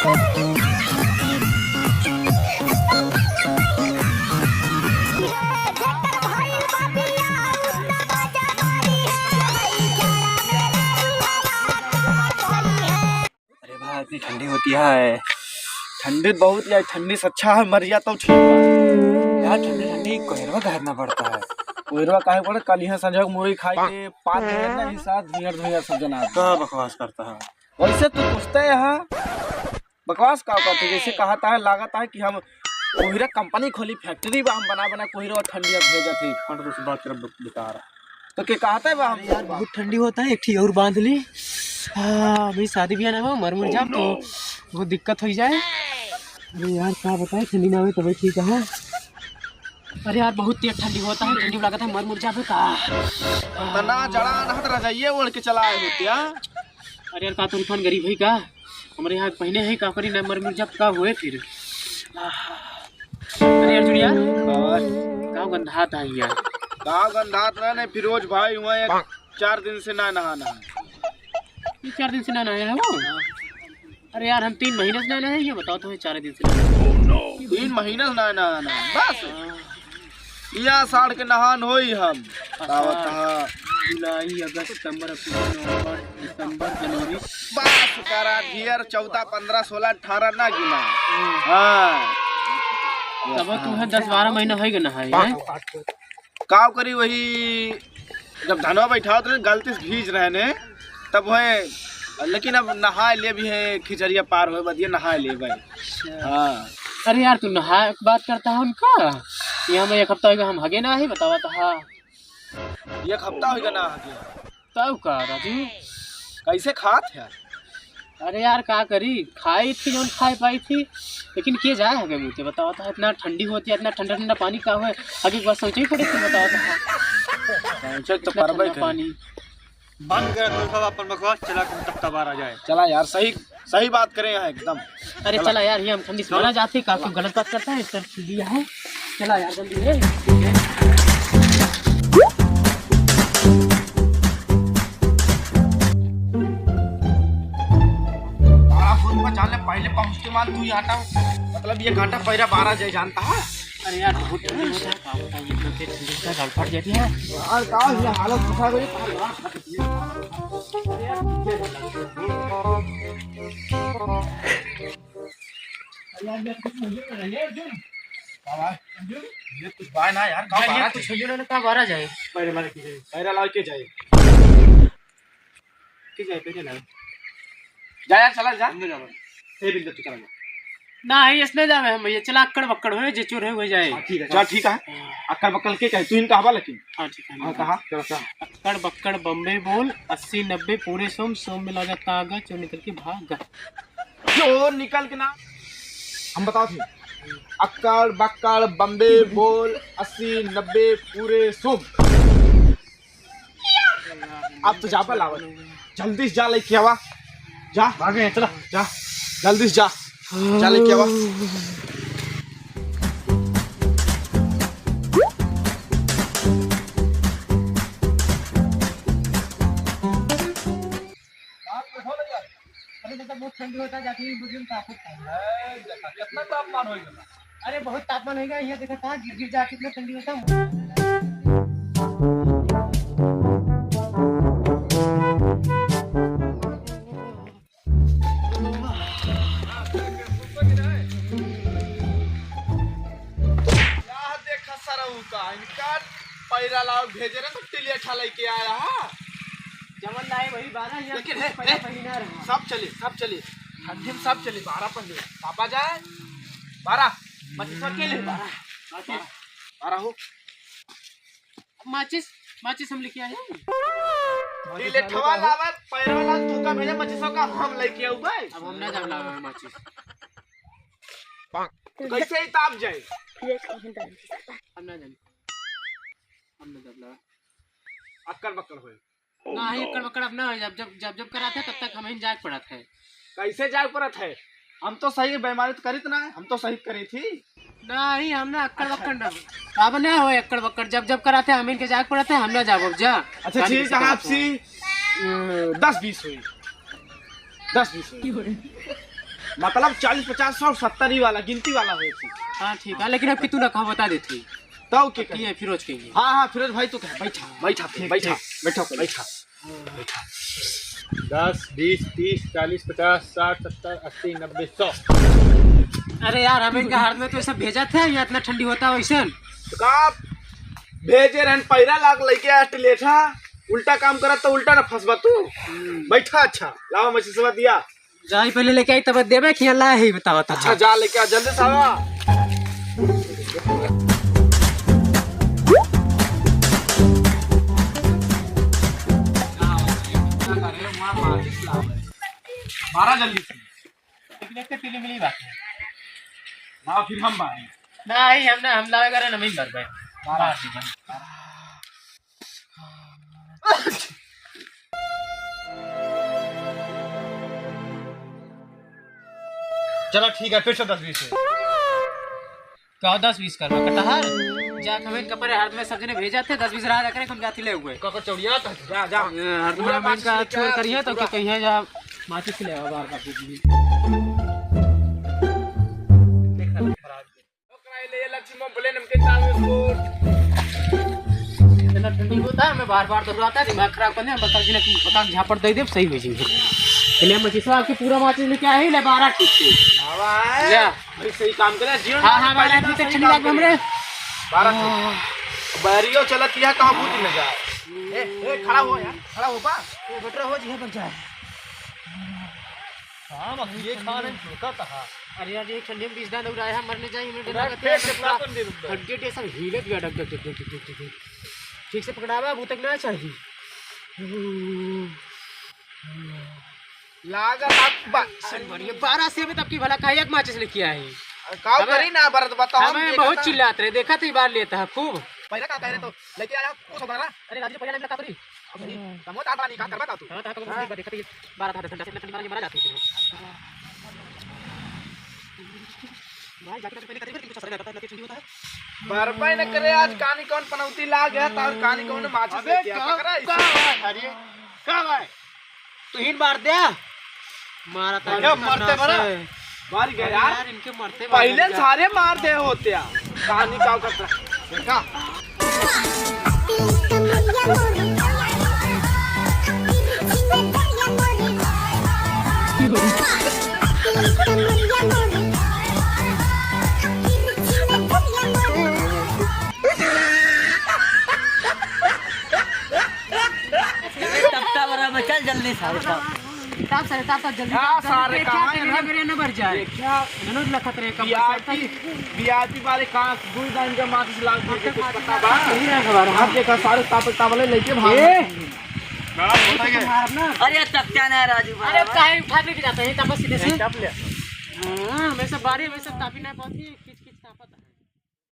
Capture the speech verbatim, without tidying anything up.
अरे भाई, इतनी ठंडी होती है। ठंडी बहुत यार, ठंडी से अच्छा है मर जा तो ठीक है। यार, ठंडी ठंडी कोहरवा घहरना पड़ता है। कोहरवा काहे पड़े? कल यहाँ संजोग मुरई खाए के पाँच मिनट ना, इस साथ धुइयार धुइयार सब जना। का बकवास करता है? वैसे तू पूछते यहाँ बकवास का करते, जैसे कहा था, लागत है कि हम कोहरा कंपनी खोली, फैक्ट्री बा, हम बना बना कोहरा ठंडी अब भेजत है। और कुछ बात कर बे-, बेकार। तो के कहता है बा हम? अरे यार, बहुत ठंडी होता है, एक ठी और बांध ली। हाँ, अभी शादी ब्याह ना हो, मर मुर जाब तो बहुत दिक्कत हो जाए। अरे यार, का बताए, ठंडी ना आवे तबे ठीक है। अरे यार, बहुत तेज ठंडी होता है, ठंडी लागत है, मर मुर जाबे का। तना जड़ा ना तो रजाइए ओढ़ के चला आए होते, हाँ? अरे यार, का तोरी खान गरीब है का? हमरे यहाँ पहने है का करी ना, मर मुर जाब का हुए फिर। अरे अर्जुन यार, का गंधात है यार? का गंधात रहे ने फिरोज भाई, हुआ एक चार दिन से ना नहाना है। ये चार दिन से ना नहाया है वो? अरे यार, हम तीन महीने से ना नहाए, ये बताओ तो, ये चार दिन से ना नहाए। तीन महीने से ना नहाना है, बस। या साढ़ के नहान होई हम। का बतावा? जुलाई, अगस्त, सितंबर, अक्टूबर, नवंबर, दिसंबर, जनवरी। बस करा ढेर, चौदह, पन्द्रह, सोलह, अठारह ना गिना। हाँ। तब तू है दस बारह महीना होई गए नहाए, हैं? काव करी वही, जब धनवा बैठावत रहे, गलती से भीज रहे ने, तब वह, लेकिन अब नहाए ले भी है, खिचड़िया पार होए, बदिया नहाए ले भाई। अच्छा। हाँ। अरे यार, तू नहाए के बात करता है उनका? ये हम एक हफ्ता होइगा, हम हगे ना है, बतावा तो हाँ। एक हफ्ता होइगा ना हगे। तब का राजू? कैसे खात है? अरे यार, का करी, खाई थी जौन खाए पाई थी, लेकिन के जाए हगे मुझे बतावा तो, इतना ठंडी होती है, इतना ठंडा ठंडा पानी का हुए, हगे एक बार सोचे ही पड़े थी, बतावा तो। सोचे तो ठंडा परबे ठंडा करी। पानी। बंद कर तू सब अपन बकवास, चला तुम तब तबार आ जाए। चला यार, सही, सही बात करे यहाँ एकदम। अरे चला। चला यार, ये हम ठंडी से चलो। मरा जाते, का तू गलत बात करता है, सर लिया है। चला यार, जल्दी है। बड़ा फोन पर जान ले, पहले पहुँच के मान तू यहाँ का, मतलब ये घाटा पैरा बारह जाए जानता है। अरे यार, बहुत ठंडी होता है, का बताइए, इतना तेज ठंडी होता है, गल फट जाती है। यार, का ये हालत दिखा गई? ये कुछ बाय ना यार, का यार, ये बारह कुछ चीज। होइए ना, का बारह जाए? पैरा लाओ के जाए। पैरा लाओ के जाए। के जाए, पैरा लाओ। जा यार, चला जा। हम ना जाबो। ए बिंदु, तू चला जा। ना है, इसने जावे हम, ये चला अक्कड़ बक्कड़ होए, जे चोर है वही जाए। हाँ, ठीक है, चल, ठीक है। अक्कड़ बक्कड़ के कहे, तू इनका हवा लेकिन। हाँ, ठीक है। हाँ, कहा? चलो, चल। अक्कड़ बक्कड़ बम्बे बोल, अस्सी नब्बे पूरे सोम, सोम में लगा तागा, चोर निकल के भाग गए। चोर निकल के ना, हम बताओ थे, अक्कड़ बक्कड़ बम्बे बोल, अस्सी नब्बे पूरे सोम। अब तो जा पर लावत, जल्दी से जा लेके आवा, जा। भागे, चला। जा, जल्दी से जा, जा लेके आवा। अरे दादा, बहुत ठंडी होता जाती है, बुजुर्ग का कुछ खाई। ए, देखा, कितना तापमान होइगा? अरे बहुत तापमान होइगा, ये देखा था, गिर गिर जा, कितना ठंडी होता। क्या देखा सरऊ का, इनका पैरा लाओ भेजे रहे तो टिलिया ठा लेके आया है। जवन लाए वही बारह, या लेकिन कुछ है, पहले है, पहिना रहा। सब चले, सब चले, ठंडी में सब चले, बारह पहले पापा जाए, बारह, मत सब के ले, बारह, बारह, बारह हो। माचिस, माचिस हम लेके आए हैं। ये लेठवा लावा, पैरवा ला, तू का भेजा, माचिस का हम लेके आऊ भाई। अब हम ना जाब लावे माचिस। तो कैसे ही ताप जाए? हम ना जाब। हम ना जाब लावे। अक्कड़ बक्कड़ होए। नहीं, अक्कड़ बक्कड़ अब ना होए। जब, जब, जब, जब कराते तब तक हम ही जाए पड़त है। कैसे जाए पड़त है? हम तो सही बेमारी तो करीत ना, हम तो सही करी थी। नहीं, हम ना अक्कड़ बक्कड़ ना। अब ना हो अक्कड़ बक्कड़, जब जब कराते हम इनके जाए पड़ते, हम ना जाबो, जा। अच्छा, गाड़ी ठीक से है, कराते आपसी, हैं। अ, दस बीस हुई, दस बीस हुई। मतलब चालीस, पचास, सौ, सत्तर ही वाला, गिनती वाला होए। हाँ, ठीक है, लेकिन अब कि तू ना कहा बता देती। तब के कही? ये फिरोज के लिए। हाँ, हाँ, फिरोज भाई, तू कह, बैठा, बैठा, ठीक, बैठा, ठीक। बैठा, बैठा, बैठा। दस, बीस, तीस, चालीस, पचास, साठ, सत्तर, अस्सी, नब्बे, सौ। अरे यार, हम इनका हाथ में तो सब भेजा थे, यहाँ इतना ठंडी होता है वैसे। तो का भेजे रहन, पैरा लाग लेके आ, टिलेठा, उल्टा काम करत तो उल्टा ना फंसबा तू। हम्म। बैठा, अच्छा, लावा मछली सब दिया। जाई पहले लेके आई, तब देबे कि ला ही बतावा था। अच्छा, जा लेके आ, जल्दी से आवा। बारह जल्दी से। लेकिन एक तो पीली मिली बात है। ना, फिर हम बारी। ना, ही हम ना, हम लावे करे ना, हम ही मर गए। बारह। चलो ठीक है, फिर से दस बीस है। का दस बीस करवा कटहर? जा, हमें कपड़े हाथ में सब जने भेजा थे, दस बीस रहा रख रहे, हम जाती ले हुए। का, का चौड़िया था? जा, जा। ए, हर पूरा तुम्हारा मन माचिस का लेके छोड़ आ, करिए तो पूरा। कि कहीं जा माचिस ले आओ बाहर का। देख रहा है महाराज। ओकरा ले ये लच्छी मूंगफली नमकीन दाल बिस्कुट। इतना ठंडी होता है, मैं बार बार दौड़ाता है, दिमाग खराब करने, हम बता कि बता झापड़ दे दे, सही हो जाएंगे। ले मचिसवा आपके पूरा माचिस लेके आए, ले बारह टिक से। बाबा है। ले। भाई सही काम करे, जियो हाँ, ना, हाँ, पहले बारह ना टिक से सही ठंडी काम लग हमरे। करे। बारह टिक। बैरियो चलत यह कहाँ भूत न जाए। ए, ए, खड़ा हो यार, खड़ा हो बा। ए, बटरा हो जी, बन जाए। हाँ, मखिए खा रहे, झुलका कहा। अरे यार, ये ठंडी में बीस दान उड़ाए, हम मरने जाए, हमें डर उड़ा लगता है, पेट से पूरा पूरा तो नहीं रुकता। हड्डी हड्डी सब हिले भी डग, डग, डग। ठीक से पकड़ावा, अभी तक ना चाहिए। लागत आप बा-, अरे बढ़िया, बारह से में तब की भला काहे एक माचिस लेके आए? अरे का अबे, करी ना, बरत बताओ, हम अबे देखत बहुत ना। चिल्लात रहे, देखा तो ये बार लेता है खूब। पहले का कह रहे तो, लेके आया, कुछ होगा ना? अरे राजू, पहले लगा करी। अब नहीं, तमो तार बानी, का करबा का तू? हाँ, तार तो हाँ। देखा तो ये बारह था, दस घंटा से इतना ठंडी मारा, ये मारा जाती है। भाई, जाके पहले करीब कुछ असर नहीं पता, इतना ठंडी होता है। बरपाई न करे, आज कानी कौन पनौती लाग है, तार कानी कौन माचिस अबे, लेके आ, का, पकड़ा है का इसे। है? अरे, का है? तू ही मार दे। मारा था अरे, इनका मरते नाश मरा। है। मार गया अरे यार। यार, इनके मरते पहले मार गया। सारे मार दे होते हैं। कहानी का करता। देखा? तब का बराबर, चल जल्दी सारे का। ताप सारे, ताप, ताप, जल्दी क्या ताप, जल्दी। सारे, देखा, कहाँ है तेरे ना? नगरिया न भर जाए। देखा, इन्होंने लखत रहे, कब V I P, V I P वाले कहाँ दूर दान के माचिस लाग दिए, कुछ पता बा? यही रहे हमारा। आप देखा, सारे ताप, ताप वाले लेके भाग ए! गए। ना, होता क्या? मारना। अरे, तब क्या ना, राजू अरे, बाबा? काहे उठा के जाता है, ताप सीधे से? ताप ले। हाँ, हमेशा बारी, हमेशा तापी ना पहुंची, खींच